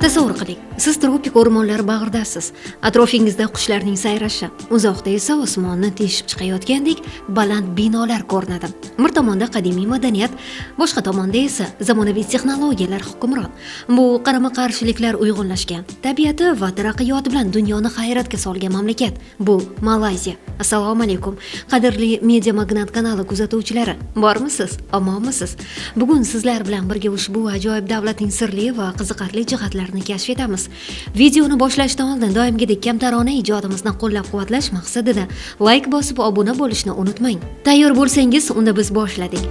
Tasavvur qiling, siz tropik o'rmonlar bag'ridasiz. Atrofingizda qushlarning sayrashi, uzoqda esa osmonni teshib chiqayotgandek baland binolar ko'rinadi. Bir tomonda qadimiy madaniyat, boshqa tomonda esa zamonaviy texnologiyalar hukmron. Bu qarama-qarshiliklar uyg'unlashgan, tabiati va taraqqiyoti bilan dunyoni hayratga solgan mamlakat bu Malayziya. Assalomu alaykum, qadrli Media Magnat kanali kuzatuvchilari. Bormisiz? Omonmisiz? Bugun sizlar bilan birga ushbu ajoyib davlatning sirli va qiziqarli jihatlarini kashf etamiz. Videoni boshlashdan oldin doimgidek kamtarona ijodimizni qo'llab-quvvatlash maqsadida like bosib obuna bo'lishni unutmang. Tayyor bo'lsangiz, unda biz boshladik.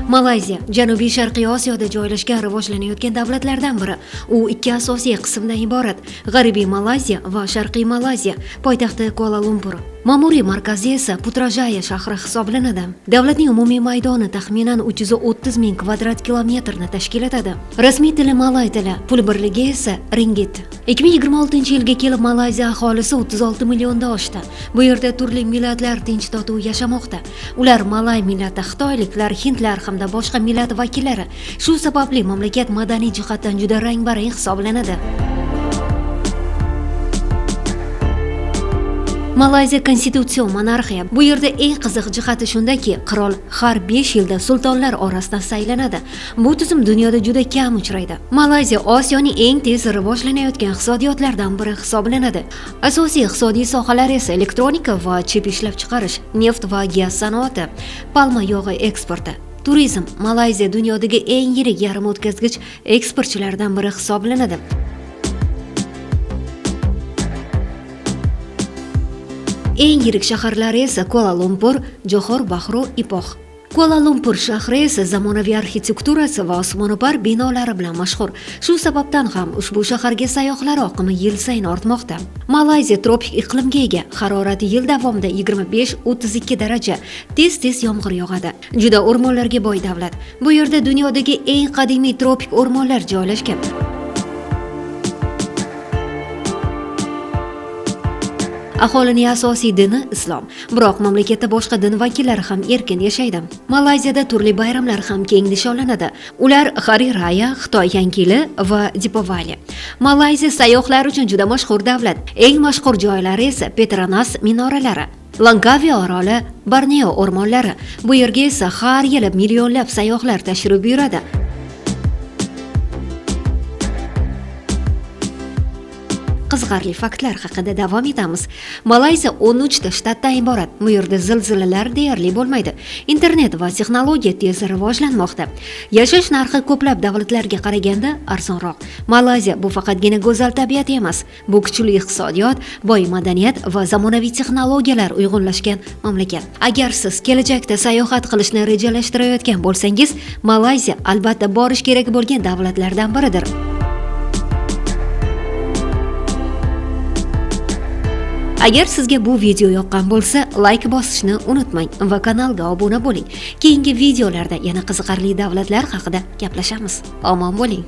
Malayziya Janubiy Sharqiy Osiyoda joylashgan rivojlanayotgan davlatlardan biri. U ikki asosiy qismdan iborat: G'arbiy Malayziya va Sharqiy Malayziya, poytaxti Kuala-Lumpur. Ma'muriy markazi esa Putrajaya shahri hisoblanadi. Davlatning umumiy maydoni taxminan 330 ming kvadrat kilometrni tashkil etadi. Rasmiy tili malay tili, pul birligi esa ringit. 2026-yilga kelib Malayziya aholisi 36 milliondan oshdi. Bu yerda turli millatlar tinch totuv yashamoqda. Ular malay millati, xitoyliklar, hindlar hamda boshqa millat vakillari. Shu sababli mamlakat madaniy jihatdan juda rang-barang hisoblanadi. Malayziya konstitutsion monarxiya. Bu yerda eng qiziq jihati shundaki, qirol har 5 yilda sultonlar orasidan saylanadi. Bu tuzum dunyoda juda kam uchraydi. Malayziya Osiyoning eng tez rivojlanayotgan iqtisodiyotlaridan biri hisoblanadi. Asosiy iqtisodiy sohalar esa elektronika va chip ishlab chiqarish, neft va gaz sanoati, palma yog'i eksporti. Turizm. Malayziya dunyodagi eng yirik yarim o'tkazgich eksportchilardan biri hisoblanadi. Eng yirik shaharlari esa Kuala-Lumpur, Johor Bahru, Ipoh. Kuala-Lumpur shahri esa zamonaviy arxitekturasi va osmono'par binolari bilan mashhur. Shu sababdan ham ushbu shaharga sayyohlar oqimi yil sayin ortmoqda. Malayziya tropik iqlimga ega. Harorati yil davomida 25-32 daraja. Tez-tez yomg'ir yog'adi. Juda o'rmonlarga boy davlat. Bu yerda dunyodagi eng qadimiy tropik o'rmonlar joylashgan. Aholining asosiy dini islom. Biroq mamlakatda boshqa din vakillari ham erkin yashaydi. Malayziyada turli bayramlar ham keng nishonlanadi. Ular Hari Raya, Xitoy Yangi yili va Deepavali. Malayziya sayyohlar uchun juda mashhur davlat. Eng mashhur joylari esa Petronas minoralari, Langkawi oroli, Borneo o'rmonlari. Bu yerga esa har yili millionlab sayyohlar tashrif buyuradi. Qiziqarli faktlar haqida davom etamiz. Malayziya 13 ta shtatdan iborat. Bu yerda zilzilalar deyarli bo'lmaydi. Internet va texnologiya tez rivojlanmoqda. Yashash narxi ko'plab davlatlarga qaraganda arzonroq. Malayziya bu faqatgina go'zal tabiat emas, bu kuchli iqtisodiyot, boy madaniyat va zamonaviy texnologiyalar uyg'unlashgan mamlakat. Agar siz kelajakda sayohat qilishni rejalashtirayotgan bo'lsangiz, Malayziya albatta borish kerak bo'lgan davlatlardan biridir. Agar sizga bu video yoqqan bo'lsa, like bosishni unutmang va kanalga obuna bo'ling. Keyingi videolarda yana qiziqarli davlatlar haqida gaplashamiz. Omon bo'ling.